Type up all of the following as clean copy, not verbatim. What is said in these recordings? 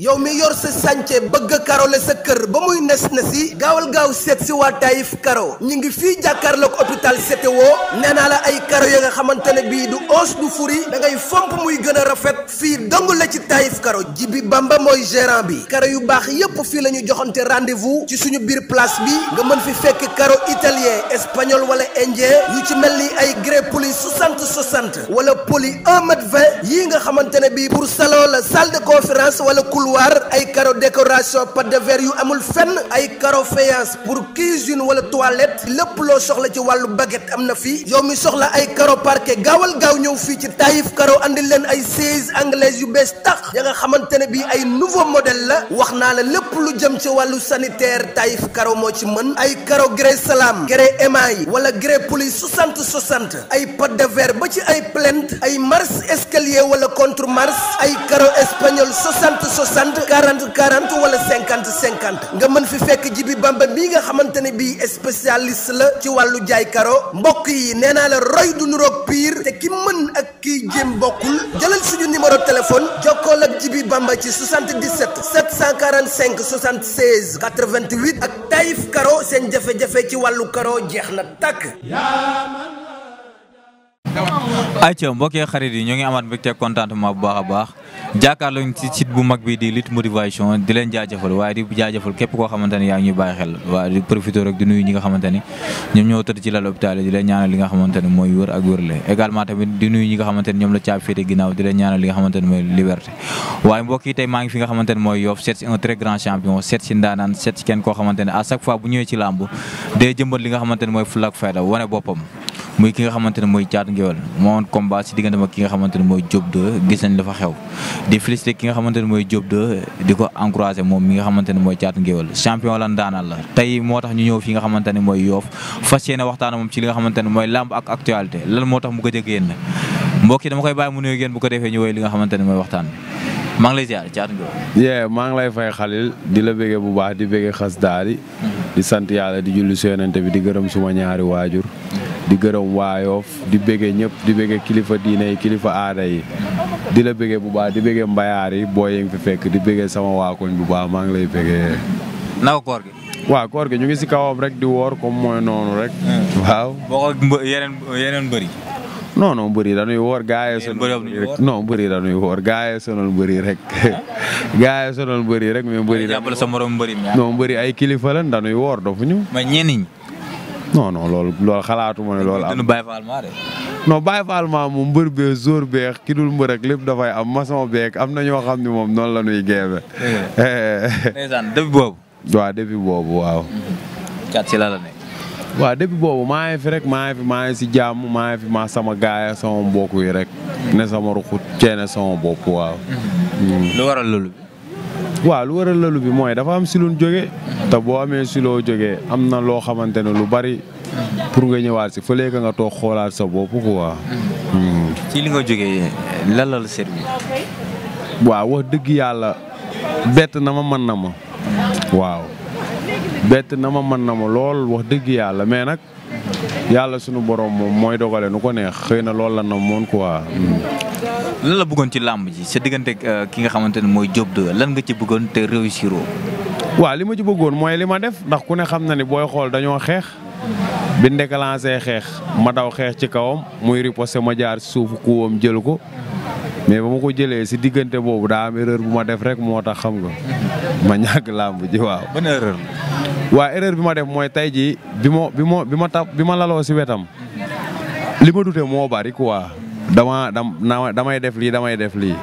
yow mi yor sa sànce bëgg a karole sa kër ba muy nes na si gaawal gaaw seet si waa Taïf Karo ñi ngi fii jàkkaarloog hôpital CTO nee naa la ay karo ya nga xamante ne bii du os du furi da ngay fomp muy gën a rafet fii dong la ci Taïf Karo Jibi Bamba mooy gérant bi karo yu baax yépp fii la ñu joxante rendez-vous ci suñu biir place bi nga mën fi fekk karo italien espagnol wala indien yu ci mel ni ay grès poli 60-60 wala poli 1m20 yii nga xamante ne bii pour salon la salle de conférence wala couloir ay carreau décoration pâte de verre yu amul fenn ay carreau faïence pour cuisine wala toilette lépp loo soxla ci wàllu baguette am na fii yow mi soxla ay carreau parquet gaawal gaaw ñëw fii ci Taïf Karo andil leen ay sièges anglaises yu bees tax ya nga xamante ne bii ay nouveau modèle la wax naa la lépp lu jëm ci wàllu sanitaire Taïf Karo moo ci mën ay carreau grès salam grès émail wala grès poli 60-60 ay pâte de verre ba ci ay plinthe ay marche escalier wala contre marche ay carreau espagnol 60-60 40-40 wala 50-50 nga mën fi fekk Jibi Bamba mii nga xamante ne bii spécialiste la ci wàllu jaay karo mbokk yi nee naa la roy du nuroog pire te ki mën ak kiy jéem bokkul jëlal suñu numéro téléphone jokkool ak Jibi Bamba ci 77 745 76 88 ak Taïf Karo seen jafe-jafe ci wàllu karo jeex na tàkk. ayca mbokk yi xarit yi ñoo ngi amaat mbégte contentement bu baax a baax jàkkaarloo ci site bu mag bi di Lutte Motivation di leen jaajëfal waaye di jaajëfal képp koo xamante ne yaa ngi ñuy bàyyi xel waaye di profité rek di nuyu ñi nga xamante ni ñoom ñoo tëdd ci lal hôpital di leen ñaanal li nga xamante ne mooy wër ak wërle également tamit di nuyu ñi nga xamante ne ñoom la caabi féete ginnaaw di leen ñaanal li nga xamante ne mooy liberté waaye mbokk yi tey maa ngi fi nga xamante ne mooy Yoff seet si un très grand champion seet si ndaanaan seet si kenn koo xamante ne à chaque fois bu ñëwee ci làmb day jëmbat li nga xamante ne mooy fulla ak fayda wane boppam muy ki nga xamante ne mooy Thiatou Nguéweul moo woon combat si diggante ak ki nga xamante ne mooy Diop 2 gis nañ la fa xew di félicité ki nga xamante ne mooy Diop 2 di ko encouragé moom mi nga xamante ne mooy Thiatou Nguéweul champion la ndaanaan la tey moo tax ñu ñëw fi nga xamante ne mooy Yoff fas yéene waxtaan moom ci li nga xamante ne mooy lamb ak actualité lan moo tax mu gëj a génn mbokk yi dama koy bàyyi mu nuyu génn bu ko defee ñu woy li nga xamante ne mooy waxtaan bi maa ngi lay ziar Thiatou Nguéweul. maa ngi lay fay Khalil di la bëggee bu baax di bëggee xas daali di sant yàlla di julli si yonent bi di gërëm suma ñaari waajur di gërëm waa Yoff di bëggee ñëpp di bëggee kilifa diine yi kilifa aada yi di la bëggee bu baax di bëggee mbayaar yi boo yi fi fekk di bëggee sama waa koñ bu baax maa ngi lay bëggee. naka koor gi. waaw koor gi ñu ngi si kawam rek di woor comme mooy noonu rek. waaw. boo ko yeneen bëri. non bëri dañuy woor gaa yi sonal rek non bëri dañuy woor gaa yi sonal bëri rek gaa yi sonal bëri rek mais bëri. jàppale sa morom bëri. non bëri ay kilifa lan dañuy woor dofuñu. mais ñenn ñi. non loolu xalaatuma ne loolu am. Baye Fall maa de. non Baye Fall maa moom mbër bee zóor beex ki dul mbër ak lépp dafay am maçon beek am na ñoo xam ne moom noonu la ñuy geebe. ndeysaan depuis boobu. waaw depuis boobu waaw. kat si la nekk. waaw depuis boobu maa ngi fi rek maa ngi si jàmm maa ngi fi maa sama gaaya sama mbokk yi rek ne sama ruxut ceene sama bopp waaw. lu waral loolu bi. waaw lu waral loolu bi mooy dafa am si lu jóge te boo amee si loo jógee am na loo xamante ne lu bari pour nga ñëwaat si fële ka nga toog xoolaat sa bopp quoi. ci li nga jógee lan la servi. waaw wax dëgg yàlla bett na ma mën na ma. waaw bett na ma mën na ma lool wax dëgg yàlla mais nag yàlla sunu borom moom mooy dogale nu ko neex xëy na loolu la na moon quoi. lan la bëggoon ci làmb ji sa diggante ki nga xamante ne mooy Diop 2 lan nga ci bëggoon te réussir oo. waaw li ma ci bëggoon mooy li ma def ndax ku ne xam na ni booy xool dañoo xeex bi déclenché xeex ma daw xeex ci kawam muy riposté ma jaar si suufu kuwam jël ko mais ba ma ko jëlee si diggante boobu daa am erreur bu ma def rek moo tax xam nga ma ñàkk làmb ji waaw. ban erreur. waaw erreur bi ma def mooy tey jii bi ma laloo si wetam li ma dute moo bari quoi. damay def lii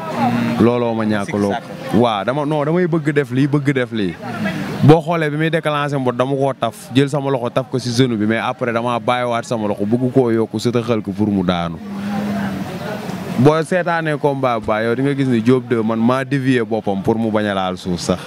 looloo ma ñàkk loo waaw damay bëgg def lii boo xoolee bi muy déclenché mbot dama koo taf jël sama loxo taf ko si genou bi mais après dama bàyyiwaat sama loxo bëgg koo yokku su ta xel ko pour mu daanu boo seetaanee combat ba yow di nga gis ni Diop 2 man maa dévier boppam pour mu bañ a laal suuf sax.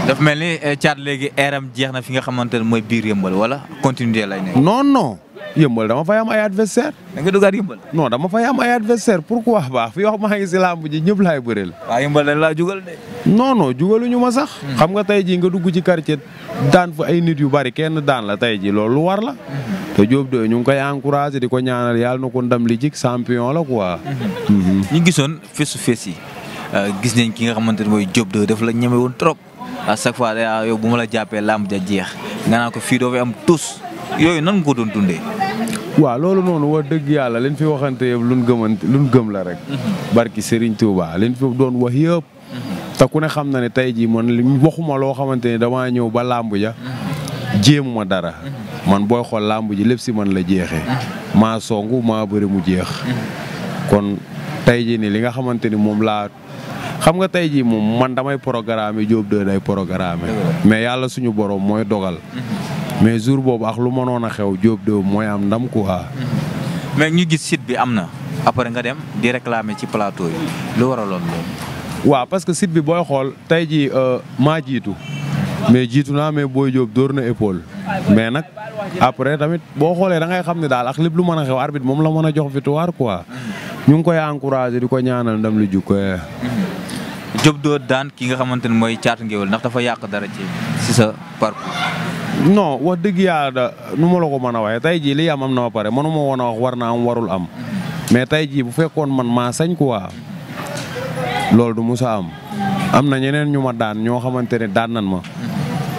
daf mel ni Thiat léegi eeram jeex na fi nga xamante ne mooy biir yëmbal wala continuer lay nekk. non yëmbal dama fay am ay adversaire. da nga duggaat yëmbal. non dama fay am ay adversaire pourquoi baax fi wax maa ngi si làmb ji ñëpp laay bëreel. waaw yëmbal dañ laa jugal de. non jugaluñu ma sax. xam nga tey jii nga dugg ci quartier daan fa ay nit yu bari kenn daan la tey jii loolu lu war la. te Diop de ñu ngi koy encouragé di ko ñaanal yàlla na ko ndam li jik champion la quoi. ñu gisoon face to face yi gis nañ ki nga xamante ne mooy Diop de daf la ñeme woon trop à chaque fois yow bu ma la jàppee làmb ja jeex nga naan ko fii doo fi am tus yooyu nan nga ko doon dundee. waaw loolu noonu wax dëgg yàlla leen fi waxante yëpp luñ gëm la rek. barki Serigne Touba leen fi doon wax yëpp. te ku ne xam na ne tey jii man li waxuma loo xamante ni damaa ñëw ba làmb ja jéemuma dara. man booy xool làmb ji lépp si man la jeexee. maa songu maa bëri mu jeex. kon tey jii ni li nga xamante ni moom laa xam nga tey jii moom man damay programme Diop de day programme mais yàlla suñu borom mooy dogal. mais jour boobu ak lu mënoon a xew Diop de mooy am ndam quoi. mais ñu gis site bi am na après nga dem di réclamer ci plateau yi lu waraloon loolu. waaw parce que site bi booy xool tey jii maa jiitu mais jiitu naa mais Boy Diop dóor na épaule mais nag après tamit boo xoolee da ngay xam ne daal ak lépp lu mën a xew arbitre moom la mën a jox victoire quoi. ñu ngi koy encouragé di ko ñaanal ndam lu jukko Diop de daan ki nga xamante ne mooy Caatu Ngéwél ndax dafa yàq dara ci sa parcours. non wax dëgg yàlla nu ma la ko mën a waxee tey jii li am na ba pare mënuma woon a wax war na am warul am mais tey jii bu fekkoon man maa sañ quoi loolu du musa am na ñeneen ñu ma daan ñoo xamante ne daan nan ma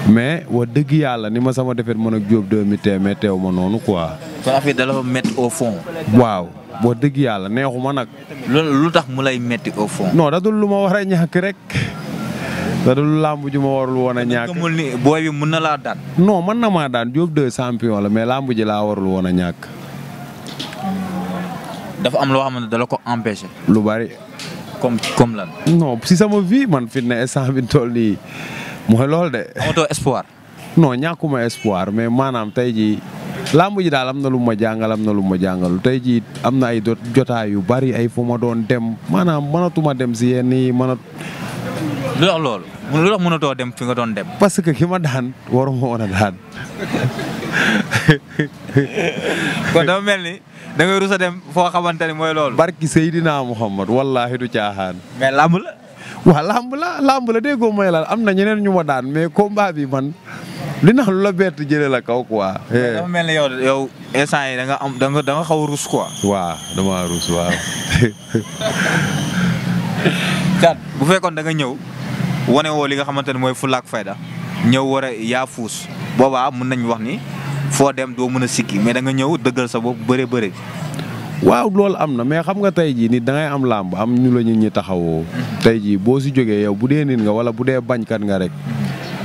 mais wax dëgg yàlla ni ma sama defet mën ak Diop de mi teew ma noonu quoi. kon affaire da la fa mettre au fond. waaw wax dëgg yàlla neexuma nag. lu tax mu lay metti au fond. non da dul lu ma war a ñàkk rek. da dul làmb ju ma warul woon a ñàkk. gëmul ni booy bi mën na laa daan. non mën na maa daan Diop de champion la mais làmb ji laa warul woon a ñàkk. dafa am loo xamante ne da la ko empêché. lu bari. comme lan. non si sama vie man fi ne instant bi toll nii mooy loolu de. amatoo espoir. non ñàkkuma espoir mais maanaam tey jii làmb ji daal am na lu ma jàngal am na lu ma jàngalu tey jii am na ay jotaay yu bari ay fu ma doon dem maanaam mënatuma dem si yenn yi lu tax loolu lu tax mënatoo dem fi nga doon dem. parce que ki ma daan waruma woon a daan. kon dafa mel ni da ngay rus a dem foo xamante ni mooy loolu. barki Seydina Muhammad wallaahi du caaxaan. mais làmb la. waaw làmb la déggoo mooy la am na ñeneen ñu ma daan mais combat bi man li nax lu la bett jëlee la kaw quoi. dafa mel ni yow instant yi da nga xaw a rus quoi. waaw dama rus waaw. bu fekkoon da nga ñëw wane woo li nga xamante ne mooy fulla ak fayda ñëw war a yaa fuus boobaa mën nañ wax ni foo dem doo mën a sikki mais da nga ñëw dëggal sa bopp bëre. waaw loolu am na mais xam nga tey jii nit da ngay am làmb am ñu la nit ñi taxawoo. tey jii boo si jógee yow bu dee nit nga wala bu dee bañkat nga rek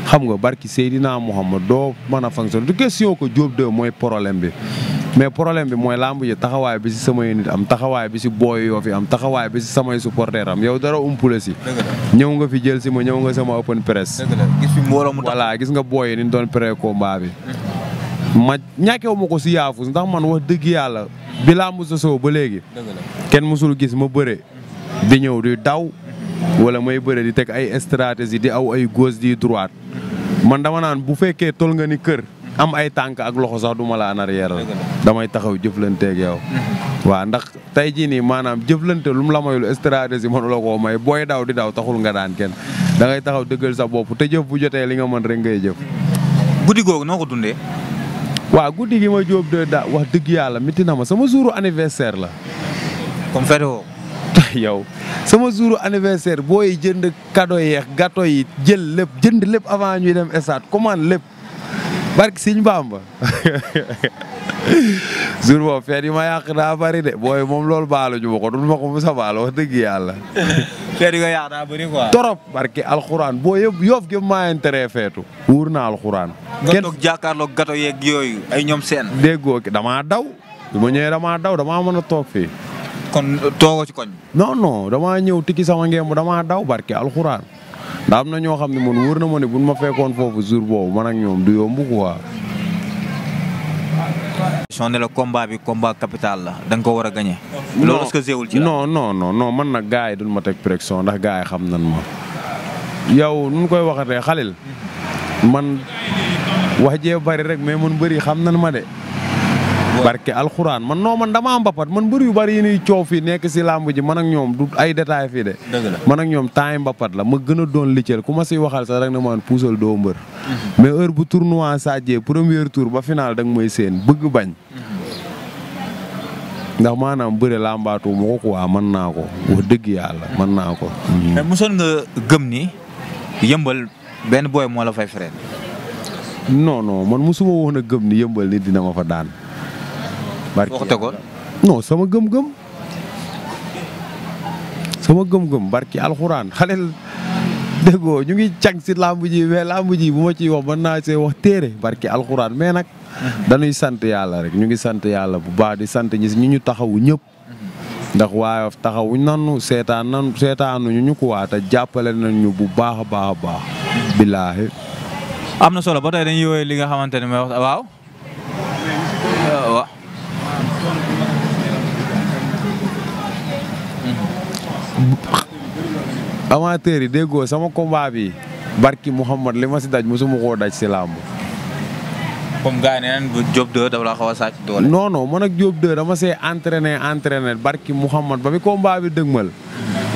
xam nga barki Seydina Muhammad doo mën a fonctionner du question que Diop de mooy problème bi. mais problème bi mooy làmb ji taxawaay bi si samay nit am taxawaay bi si booy yoo fi am taxawaay bi si samay supporter am yow dara umpule si. ñëw nga fi jël si ma ñëw nga sama open press. gis fi mbooloo mu tax voilà gis nga booy yi ni ñu doon pré combat bi. ma ñàkkewu ma ko si yaafus ndax man wax dëgg yàlla bi làmb sosoo ba léegi. kenn mësul gis ma bëre. di ñëw di daw. wala may bëre di teg ay stratégie di aw ay gauche di droite. man dama naan bu fekkee tol nga ni kër. am ay tànk ak loxo sax du ma la en arrière damay taxaw jëflanteeg yow. waaw ndax tey jii nii maanaam jëflante lu mu la mayul stratégie mënu la koo may booy daw di daw taxul nga daan kenn da ngay taxaw dëggal sa bopp te jëf bu jotee li nga mën rek ngay jëf. guddi googu noo ko dundee. waaw guddi gi ma Diop de da wax dëgg yàlla métti na ma sama jouru anniversaire la. comme fête woo. yow sama jouru anniversaire booy jënd cadeau yeex gâteau yi jënd lépp avant ñuy dem stade commande lépp. barki Sëñ Bamba jour boobu feet yi ma yàq daa bari de booy moom loolu baalu ñu ma ko dul ma ko musa baal wax dëgg yàlla. feet yi nga yàq daa bari quoi. torop barki alxuraan boo yëpp yoof gi maa intérêt feetu. wuur na alxuraan. nga toog jàkkaarloog gato yeeg yooyu ay ñoom seen. déggoo ki damaa daw. bi ma ñëwee damaa daw damaa mën a toog fii. kon toogoo ci koñ. non damaa ñëw tikki sama ngeem damaa daw barki alxuraan. ndax am na ñoo xam ne man wóor na ma ne buñ ma fekkoon foofu jour boobu man ak ñoom du yomb quoi. soo ne la combat bi combat capital la da nga ko war a gagné. loolu est-ce que jéewul ci la. non man nag gars yi duñ ma teg pression ndax gars yi xam nan ma. yow nu koy waxatee xalil man wax jee bari rek mais man bëri xam nan ma de. barke alxuraan man damaa mbapat man mbër yu bari yi ñuy coow fii nekk si làmb ji man ak ñoom du ay détails fii de. dëgg la man ak ñoom temps yi mbapat la ma gën a doon licceel ku ma siy waxal sax rek ne man puusal doo mbër. mais heure bu tournoi Sadie premier tour ba final da nga may seen bëgg bañ. ndax maanaam bëre làmbaatu ma ko quoi mën naa ko wax dëgg yàlla mën naa ko. mais mosoon nga gëm ni yëmbal benn booy moo la fay freiné. non man mosuma woon a gëm ni yëmbal ni dina ma fa daan. barki foo ko tegoon. non sama gëm-gëm barki alxuraan xale déggoo ñu ngi cag si làmb ji mais làmb ji bu ma ciy wax mën naa see wax téere barki alxuraan mais nag. dañuy sant yàlla rek ñu ngi sant yàlla bu baax di sant ñi ñu taxawu ñëpp. ndax waaye taxawuñ nanu seetaanuñu ñu ko waata jàppale nañu bu baax a baax a baax. billaahi. am na solo ba tey dañuy woowee li nga xamante ne mooy wax waaw. waaw. amateur yi déggoo sama combat bi barki Mouhamad li ma si daj mosuma koo daj si làmb. comme gars yi nee nañ Diop 2 dafa la xaw a sàcc doole. non man ak Diop 2 dama see entraîné barki Mouhamad ba mi combat bi dëgmal.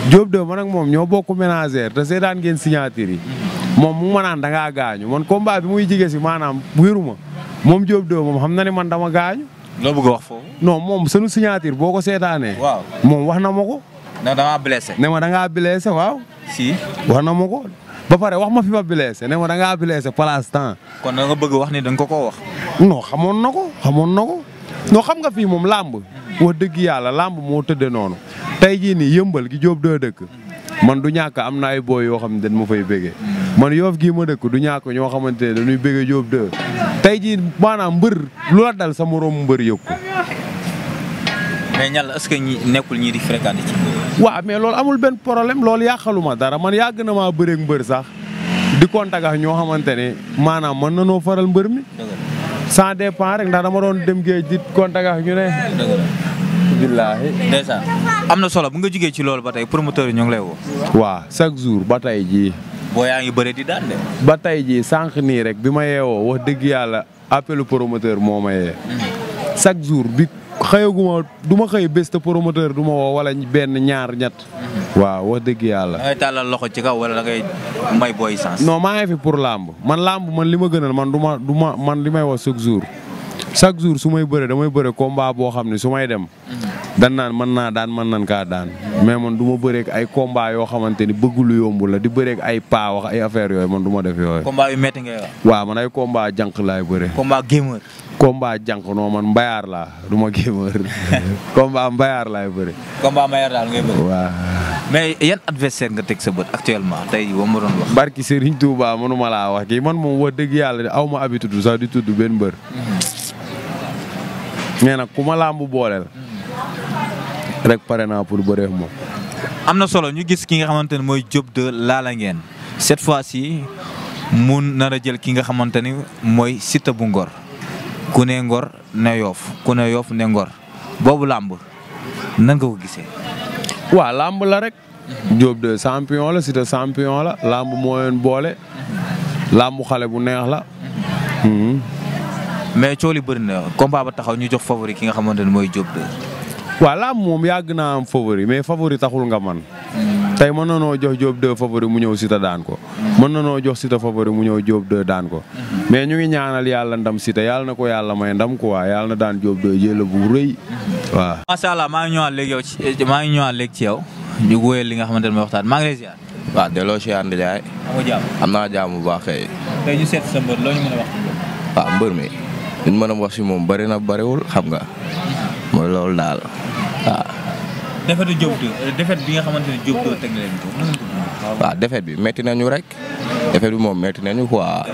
Diop 2 man ak moom ñoo bokk ménagère te seetaan ngeen signature yi. moom mu ma naan da ngaa gaañu man combat bi muy jige si maanaam wéru ma moom Diop 2 moom xam na ne man dama gaañu. loo bëgg a wax foofu. non moom sunu signature boo ko seetaanee. waaw moom wax na ma ko. da ngaa blessé. ne ma da ngaa blessé waaw. si. wax na ma ko ba pare wax ma fi ma blessé ne ma da ngaa blessé place temps. kon da nga bëgg wax ni da nga ko koo wax. non xamoon na ko. non xam nga fii moom làmb. wax dëgg yàlla làmb moo tëddee noonu. tey jii nii yëmbal gi Diop 2 dëkk. man du ñàkk am na ay booy yoo xam ne dañ ma fay bëggee. man Yoff gii ma dëkk du ñàkk ñoo xamante ne dañuy bëggee Diop 2. tey jii maanaam mbër lu la dal sa moroom mbër yëg ko. mais ñàll est-ce que ñi nekkul ñii di fréquenté ci. waaw mais loolu amul benn problème loolu yàqaluma dara man yàgg na maa bëreeg mbër sax di contact ak ñoo xamante ne maanaam mën na noo faral mbër mi. ça dépend rek ndax dama doon dem géej di contact ak ñu ne. billaahi. ndeysaan am na solo bu nga jugee ci loolu ba tey promoteur yi ñoo ngi lay woo. waaw chaque jour ba tey jii. boo yaa ngi bëre di daan de. ba tey jii sànq nii rek bi ma yeewoo wax dëgg yàlla appelu promoteur moo ma yee. chaque jour bi xëyaguma du ma xëy bés te promoteur du ma woo wala benn ñaar ñett. waaw wax dëgg yàlla. da ngay tàllal loxo ci kaw wala da ngay may booy sens. non maa ngi fi pour làmb man li ma gënal man li may wax chaque jour su may bëre damay bëre combat boo xam ne su may dem. dan naan mën naa daan mën nan kaa daan mais man du ma bëreeg ay combat yoo xamante ni bëgg lu yomb la di bëreeg ay paa wax ay affaire yooyu man du ma def yooyu. combat yu métti ngay wax. waaw man ay combat jànq laay bëre. combat gamer. combat jànq non man mbayaar laa du ma gamer. combat mbayaar laay bëre. combat mbayaar daal ngay bëre. waaw. mais yan adversaire nga teg sa bët actuellement tey ba ma doon wax. barki Serigne Touba mënuma laa wax kii man moom wax dëgg yàlla aw ma habitude sax di tudd benn mbër. mais nag ku ma làmb booleel. rek pare naa pour bëreex moom. am na solo ñu gis ki nga xamante ne mooy Diop 2 laala ngeen cette fois-ci mu nar a jël ki nga xamante ni mooy Siteu bu Ngor ku ne Ngor ne Yoff ku ne Yoff ne Ngor boobu làmb nan nga ko gisee. waaw làmb la rek. Diop 2 champion la Siteu champion la làmb moo leen boole. làmb xale bu neex la. mais coow li bëri na combat ba taxaw ñu jox favori ki nga xamante ne mooy Diop 2. waaw làmb moom yàgg naa am favori mais favori taxul nga man tey mën na noo jox Diop 2 favori mu ñëw Siteu daan ko. mën na noo jox Siteu favori mu ñëw Diop 2 daan ko. mais ñu ngi ñaanal yàlla ndam Siteu yàlla na ko yàlla may ndam quoi yàlla na daan Diop 2 jël bu rëy waaw. macha allah maa ngi ñëwaat léegi ci yow ñu wóyal li nga xamante ne mooy waxtaan maa ngi lay ziar. waaw delloo si ànd jaay. am naa jàmm bu baax kay. tey ñu seet sa mbër loo ñu mën a wax. waaw mbër mi li ñu mën a wax si moom bëri na bëriwul xam nga mooy loolu daal waaw. defetu Diop 2 defet bi nga xamante ne Diop 2 teg na leen ko. waaw defet bi métti nañu rek defet bi moom métti nañu quoi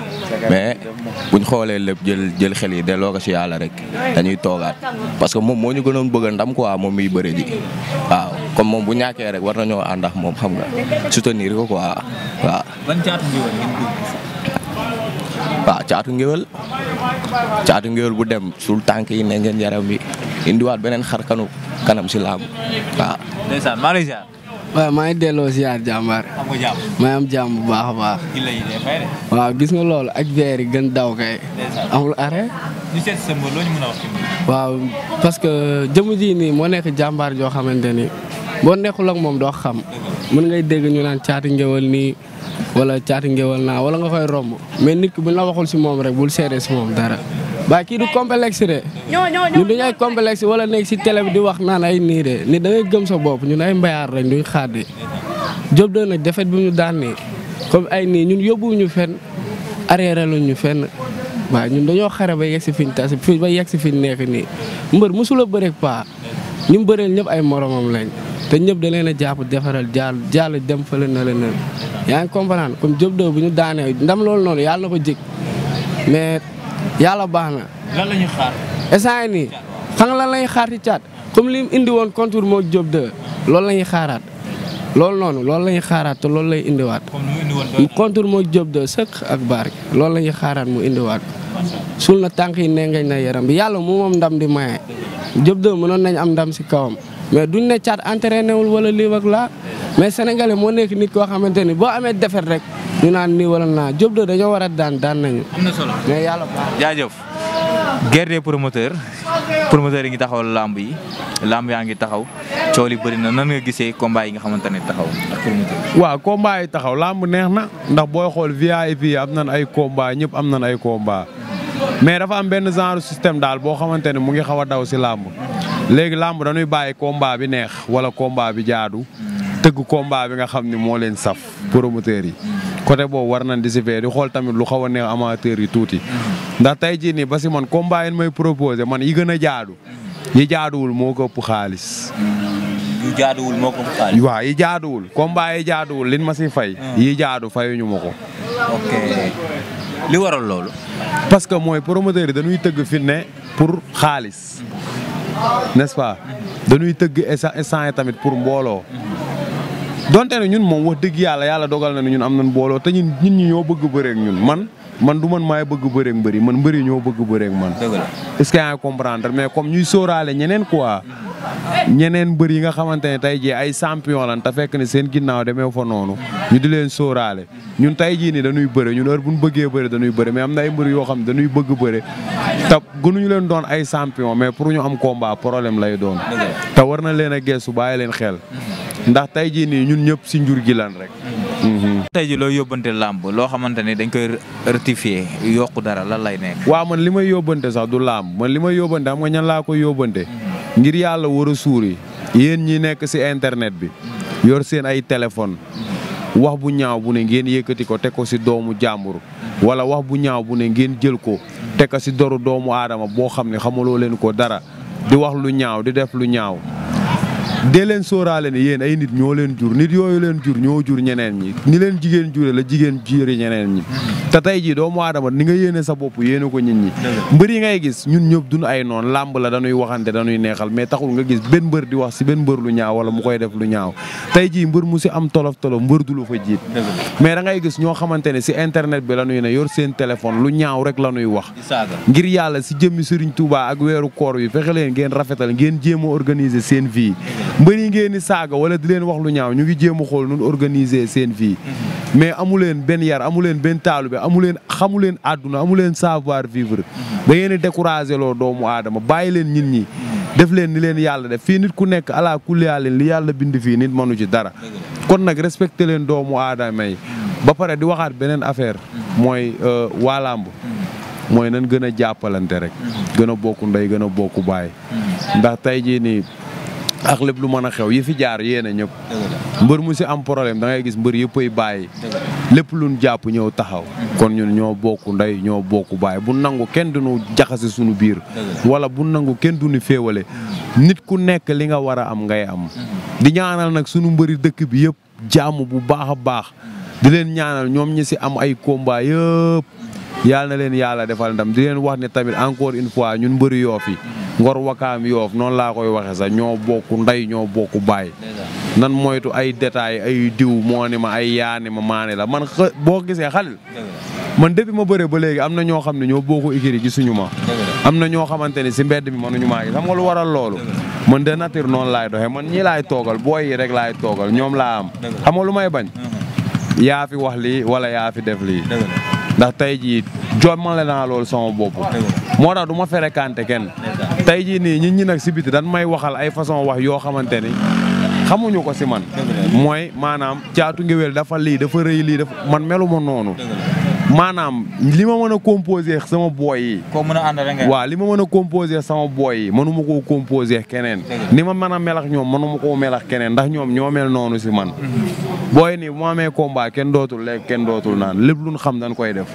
mais buñ xoolee lépp jël xel yi delloo ko si yàlla rek dañuy toogaat parce que moom moo ñu gënoon bëgg a ndam quoi moom miy bëre ji waaw comme moom bu ñàkkee rek war nañoo ànd ak moom xam nga soutenir ko quoi waaw. ban caatu ngéwél ngeen dugg. waaw caatu ngéwél bu dem sul tànk yi ne ngeen yaram bi indiwaat beneen xar kanam si làmb waaw. ndeysaan maa ngi lay ziar. waaw maa ngi delloo ziar jàmbaar. am nga jàmm. maa am jàmm bu baax a baax. waaw gis nga loolu ak verre yi gën daw kay. amul arrêt. ñu seet sa mbër loo ñu mën a wax ci mbër. waaw parce que jëmu ji nii moo nekk jàmbaar joo xamante ni boo nekkul ak moom doo xam mën ngay dégg ñu naan caati ngéwal nii wala caati ngéwal naa wala nga koy romb mais nit ki buñ la waxul si moom rek bul seede si moom dara. ba kii du complexe de ñun dañu ay complexe wala nekk si télé bi di wax naan ay nii de nit da ngay gëm sa bopp ñun ay mbayaar lañ duñ xaadi Diop 2 nag defet bi ñu daan nii comme ay nii ñun yóbbuwuñu fenn arrière luñu fenn waaw ñun dañoo xare ba yegg si fiñ tas ba yegg si fiñ nekk nii mbër mosula bëreeg paa ñu mu bëreel ñëpp ay moromam lañ te ñëpp da leen a jàpp defaral jàll dem fële na la nan yaa ngi comprendre comme Diop 2 bu ñu daanee ndam loolu noonu yàlla na ko jig mais yàlla baax na. lan la ñuy xaar. instant nii xam nga lan la ñuy xaar ci caat comme li mu indi woon contour moo Diop 2 loolu la ñuy xaaraat loolu noonu loolu la ñuy xaaraat te loolu lay indiwaat. comme ni mu indi woon contour moo Diop 2 sëq ak barke loolu la ñuy xaaraat mu indiwaat. suul na tànk yi nengeñ na yaram bi yàlla mu moom ndam di maye Diop 2 mënoon nañ am ndam si kawam mais duñ ne caat entraîné wul wala lii ak laa mais sénégalais moo nekk nit koo xamante ni boo amee defet rek ñu naan nii wala naa Diop 2 dañoo war a daan nañu. am na solo mais yàlla baax. jaajëf. guerre des promoteurs yi ngi taxawal lamb yaa ngi taxaw coow li bëri na nan nga gisee combat yi nga xamante ne taxaw ak promoteur yi. waaw combat yi taxaw lamb neex na ndax booy xool VIP yi am nañ ay combat ñëpp am nañ ay combat mais dafa am benn genre système daal boo xamante ne mu ngi xaw a daw si lamb léegi lamb dañuy bàyyi combat bi neex wala combat bi jaadu tëgg combat bi nga xam ne moo leen saf promoteurs yi. côté boobu war nañ di si fee di xool tamit lu xaw a neex amateurs yi tuuti ndax tey jii nii ba si man combat yi may proposé man yi gën a jaadu yi jaaduwul moo ko ëpp xaalis. yu jaaduwul moo ko ëpp xaalis. waaw yi jaaduwul combat yi jaaduwul liñ ma si fay. yi jaadu fayuñu ma ko. ok li waral loolu. parce que mooy promoteurs yi dañuy tëgg fi ne pour xaalis n'est-ce pas dañuy tëgg instant yi tamit pour mbooloo. donte ne ñun moom wax dëgg yàlla dogal na ne ñun am nañ mbooloo te ñun ñi ñoo bëgg bëreek ñun man du man maay bëgg bëreek mbëri man mbëri ñoo bëgg bëreek man. est-ce que yaa ngi comprendre mais comme ñuy sóoraale ñeneen quoi ñeneen mbër yi nga xamante ne tey jii ay champion lan te fekk ne seen ginnaaw demee fa noonu ñu di leen sóoraale ñun tey jii ni dañuy bëre ñun heure bu ñu bëggee bëre dañuy bëre mais am na ay mbër yoo xam ne dañuy bëgg bëre te gënuñu leen doon ay champion mais pour ñu am combat problème lay doon te war na leen a geesu bàyyi leen xel ndax tey jii nii ñun ñëpp si njur gi lan rek. tey jii loo yóbbante làmb loo xamante ni dañ koy rectifier yokku dara lan lay nekk. waaw man li may yóbbante sax du làmb man li may yóbbante xam nga ñan laa koy yóbbante ngir yàlla war a suuri yéen ñi nekk si internet bi yor seen ay téléphone wax bu ñaaw bu ne ngeen yëkkati ko teg ko si doomu jàmbur wala wax bu ñaaw bu ne ngeen jël ko teg ko si doru doomu aadama boo xam ne xamaloo leen ko dara di wax lu ñaaw di def lu ñaaw. dee leen sóoraale ne yéen ay nit ñoo leen jur nit yooyu leen jur ñoo jur ñeneen ñi ni leen jigéen jure la jigéen jure ñeneen ñi te tey jii doomu aadama ni nga yéene sa bopp yéene ko nit ñi mbër yi ngay gis ñun ñëpp duñu ay noon làmb la dañuy waxante dañuy neexal mais taxul nga gis benn mbër di wax si benn mbër lu ñaaw wala mu koy def lu ñaaw tey jii mbër mu si am tolof mbër du lu fa jiit mais da ngay gis ñoo xamante ne si internet bi la ñuy ne yor seen téléphone lu ñaaw rek la ñuy wax ngir yàlla si jëmmi Serigne Touba ak weeru koor wi fexe leen ngeen rafetal ngeen jéem a organiser seen vie mbër yi ngeen di saaga wala di leen wax lu ñaaw ñu ngi jéem a xool nun organiser seen vie mais amu leen benn yar amu leen benn taalube amu leen xamu leen àdduna amu leen savoir vivre da ngeen di décourager loo doomu aadama bàyyi leen nit ñi def leen ni leen yàlla def fii nit ku nekk ala kulli leen li yàlla bind fii nit mënu ci dara kon nag respecté leen doomu aadama yi ba pare di waxaat beneen affaire mooy waa làmb mooy nan gën a jàppalante rek gën a bokku ndey gën a bokku baay ndax tey jii nii ak lépp lu mën a xew yi fi jaar yéen a ñëpp mbër mu si am problème da ngay gis mbër yëpp ay bàyyi lépp luñ jàpp ñëw taxaw kon ñun ñoo bokku ndey ñoo bokku baay bu nangu kenn duñu jaxase suñu biir wala bu nangu kenn duñu féewale nit ku nekk li nga war a am ngay am di ñaanal nag suñu mbëri dëkk bi yëpp jàmm bu baax a baax di leen ñaanal ñoom ñi si am ay combat yëpp yàlla na leen yàlla defal ndam di leen wax ne tamit encore une fois ñun mbëri Yoff yi Ngor Wakaam Yoff noonu laa koy waxee sax ñoo bokku ndey ñoo bokku baay nan moytu ay détails ay diw moo ni ma ay yaani ma maane la man boo gisee Xalil man depuis ma bëre ba léegi am na ñoo xam ne ñoo bokku ikiri gisuñu ma am na ñoo xamante ne si mbedd mi mënuñu maa gis xam nga lu waral loolu man de nature noonu laay doxee man ñii laay toogal booy yi rek laay toogal ñoom laa am xam nga lu may bañ yaa fi wax lii wala yaa fi def lii ndax tey jii jommale naa loolu sama bopp moo tax du ma fréquenté kenn tey jii nii ñun ñi nag si biti dan may waxal ay façon wax yoo xamante ni xamuñu ko si man. mooy maanaam Caatu Ngéwél dafa lii dafa rëy lii dafa man melu ma noonu. maanaam li ma mën a composé sama booy yi. koo mën a ànd rek waaw li ma mën a composé sama booy yi mënuma koo composé keneen. ni ma mën a melax ñoom mënuma koo melax keneen ndax ñoom ñoo mel noonu si man. booy nii bu ma amee combat kenn dootul lekk kenn dootul naan lépp lu ñu xam dañ koy def.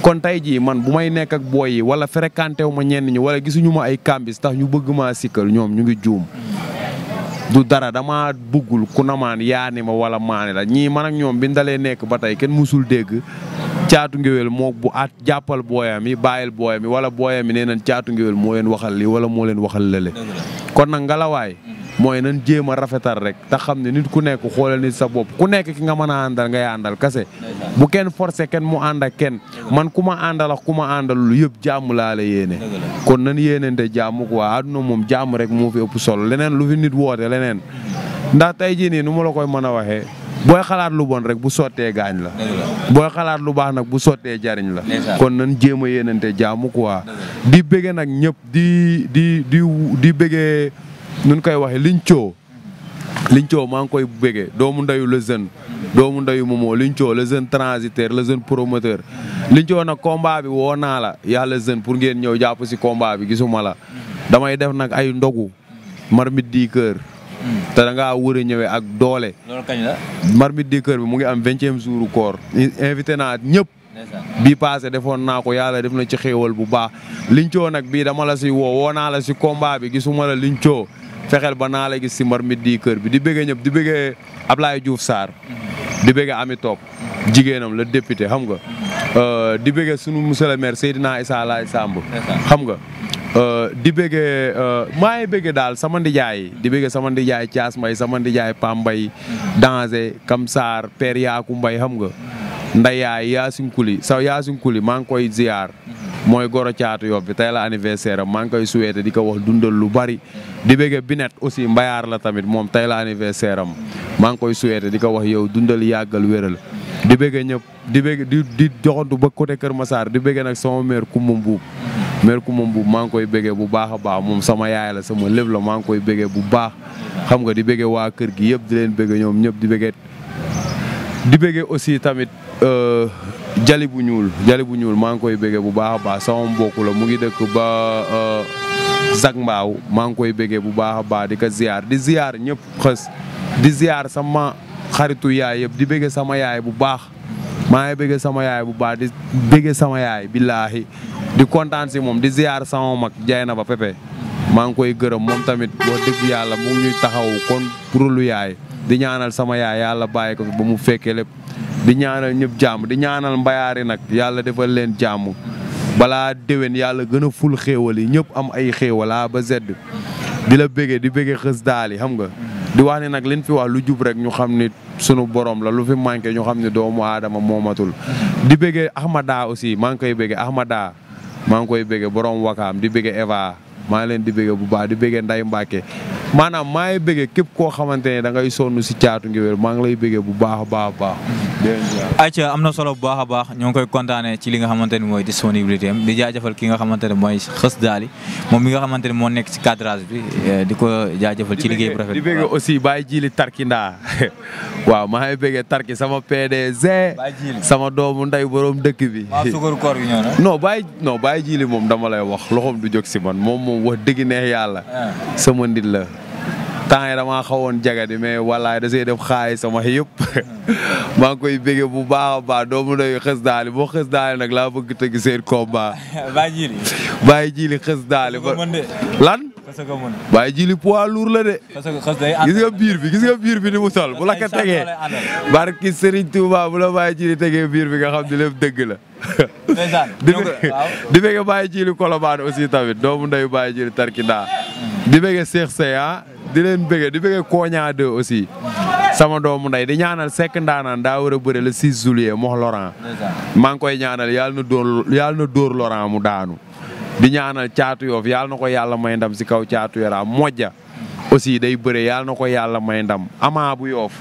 kon tey jii man bu may nekk ak booy yi wala fréquenté wu ma ñenn ñi wala gisuñu ma ay kambis tax ñu bëgg maa sikkal ñoom ñu ngi juum. du dara dama buggul ku namaan yaani ma wala maane la ñii man ak ñoom bi ndalee nekk ba tey kenn musul dégg Caatu Ngéwél moo bu at jàppal booyam yi bàyyil booyam yi wala booyam yi nee nañ Caatu Ngéwél moo leen waxal lii wala moo leen waxal lële. kon nag ngalawaay mooy nañ jéem a rafetal rek te xam ne nit ku nekk xoolal nit sa bopp ku nekk ki nga mën a àndal ngay àndal kase bu kenn forcé kenn mu ànd ak kenn man ku ma àndal ak ku ma àndalul yëpp jàmm laa la yéene. kon nañ yéenente jàmm quoi àdduna moom jàmm rek moo fi ëpp solo leneen lu fi nit woote leneen ndax tey jii nii nu ma la koy mën a waxee. booy xalaat lu bon rek bu sottee gaañ la. booy xalaat lu baax nag bu sottee jariñ la. kon nañ jéem a yéenante jaamu quoi. di bëggee nag ñëpp di bëggee nun koy waxee liñ coo maa ngi koy bëggee doomu ndeyu le jeune doomu ndeyu Momo liñ coo le jeune transitaire le jeune promoteur. liñ coo nag combat bi woo naa la yàlla jeune pour ngeen ñëw jàpp si combat bi gisuma la damay def nag ay ndogu marmite di kër. te da ngaa war a ñëwee ak doole. loolu kañ la. marmite di kër bi mu ngi am 20e jour koor invité naa ñëpp. bii passé defoon naa ko yàlla def na ci xéewal bu baax. lincoo nag bii dama la si woo naa la si combat bi gisuma la lincoo fexeel ba naa la gis si marmite di kër bi di bëggee ñëpp di bëggee Ablaye Diouf Sarr. di bëggee Ami Top jigéenam la député xam nga. di bëggee sunu monsieur le maire Seydina Issa Laye Samb. xam nga. di bëggee maa ngi bëggee daal sama ndijaay di bëggee sama ndijaay Thias Mbay sama ndijaay Pam Mbay Danger Kam Sarr Père Yaaku Mbay xam nga ndayaay Yaasin Kuli maa ngi koy ziar mooy goro Caatu Yoff bi tey la anniversaire am maa ngi koy souhaité di ko wax dundal lu bari di bëggee Binet aussi mbayaar la tamit moom tey la anniversaire am maa ngi koy souhaité di ko wax yow dundal yàggal wéral di bëggee ñëpp di bëgg di doxantu ba côté Kër Massar di bëggee nag sama mère Kumba Mbuub mère Kumba Mbuub maa ngi koy bëggee bu baax a baax moom sama yaay la sama lépp la maa ngi koy bëggee bu baax xam nga di bëggee waa kër gi yëpp di leen bëggee ñoom ñëpp di bëggee aussi tamit jali bu ñuul maa ngi koy bëggee bu baax a baax sama mbokk la mu ngi dëkk ba Zak Mbaaw maa ngi koy bëggee bu baax a baax di ko ziar ñëpp xës di ziar sama xaritu yaay yëpp di bëggee sama yaay bu baax maa ngi bëggee sama yaay bu baax di bëggee sama yaay billaahi di kontaan si moom di ziar sama mag jaay na ba Pepe maa ngi koy gërëm moom tamit wax dëgg yàlla mu ngi ñuy taxaw kon pour lu yaay di ñaanal sama yaay yàlla bàyyi ko fi ba mu fekkee lépp di ñaanal ñëpp jàmm di ñaanal mbayaari nag yàlla defal leen jàmm balaa déwén yàlla gën a ful xéewal yi ñëpp am ay xéewal ba zedd di la bëggee di bëggee xës daal yi xam nga di wax ni nag liñ fi wax lu jub rek ñu xam ni sunu borom la lu fi manqué ñu xam ni doomu aadama moomatul di bëggee Ahmada aussi maa ngi koy bëggee Ahmada maa ngi koy bëggee borom wakaam di bëggee Eva maa ngi leen di bëggee bu baax di bëggee Nday Mbàkke maanaam maa ngi bëggee képp koo xamante ne da ngay sonn si Caatu Ngéwél maa ngi lay bëggee bu baax a baax a baax. ayca am na solo bu baax a baax ñoo ngi koy kontaanee ci li nga xamante ni mooy disponibilité am di jaajëfal ki nga xamante ne mooy xës daali moom mi nga xamante ne moo nekk si cadrage bi di ko jaajëfal ci liggéey bu rafet. di bëggee aussi Baye Jili Tarkinda waaw maa ngi bëggee Tarki sama PDG. sama doomu nday borom dëkk bi. waaw sukaru koor gi ñëw na. Baye Jili moom dama lay wax loxoom du jóg si man moom wax dëgg neex yàlla. sama nit la. temps yi damaa xawoon jagadi mais wallaay da see def xaay sama yëpp maa ngi koy bëggee bu baax a baax doomu ndeyu xës daali boo xës daali nag laa bëgg tëgg seen combat. Baye Jili xës daali lan. Baye Jili poids lourd la de. gis nga biir bi ni mu sol bu la ko tegee. barki Serigne Touba bu la Baye Jili tegee biir bi nga xam ne lépp dëgg la. di bëgg Baye Jili Colobane aussi tamit doomu ndeyu Baye Jili Tarkinda di bëgg Cheikh Seye di leen bëgg di bëgg Koña 2 aussi sama doomu ndey di ñaanal Seck Ndaanaan daa war a bëre le 6 juillet mox Laurent maa ngi koy ñaanal yàlla na dóor Laurent mu daanu di ñaanal Caatu Yoff yàlla na ko yàlla may ndam si kaw Caatu Yoff Modja aussi day bëre yàlla na ko yàlla may ndam Ama bu Yoff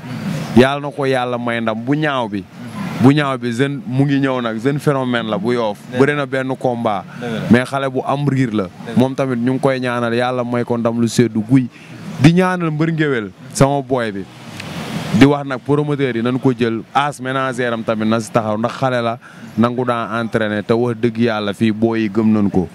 yàlla na ko yàlla may ndam bu ñaaw bi bu ñaaw bi jeune mu ngi ñëw nag jeune phénomène la bu Yoff bëri na benn combat mais xale bu am riir la moom tamit ñu ngi koy ñaanal yàlla may ko ndam lu seddu guy di ñaanal mbër ngéwél sama boy bi di wax nag promoteur yi nañ ko jël as ménagère am tamit na si taxaw ndax xale la nangu daa entraîné te wax dëgg yàlla fii booy yi gëm nañ ko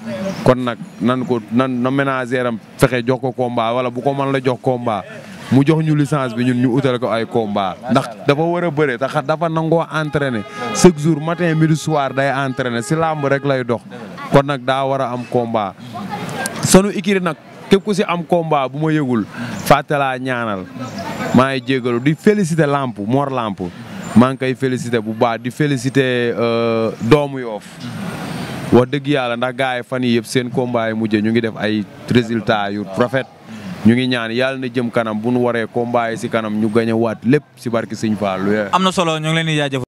kon nag na ménagère am fexe jox ko combat wala bu ko mën la jox combat mu jox ñu licence bi ñun ñu utal ko ay combat ndax dafa war a bëre te dafa nangoo entraîné chaque jour matin midi soir day entraîné si làmb rek lay dox kon nag daa war a am combat sonu ikiri nag képp ku si am combat bu ma yëgul fàttalaa ñaanal maa ngi jégalu di féliciter Lamp Mor Lamp maa ngi koy féliciter bu baax di féliciter doomu Yoff wax dëgg yàlla ndax gars yi fan yii yëpp seen combat yi mujj ñu ngi def ay résultats yu rafet ñu ngi ñaan yàlla na jëm kanam bu nu waree combat yi si kanam ñu gañ a waat lépp si barki Sëñ Fallu am na solo ñu ngi leen di jaajëfal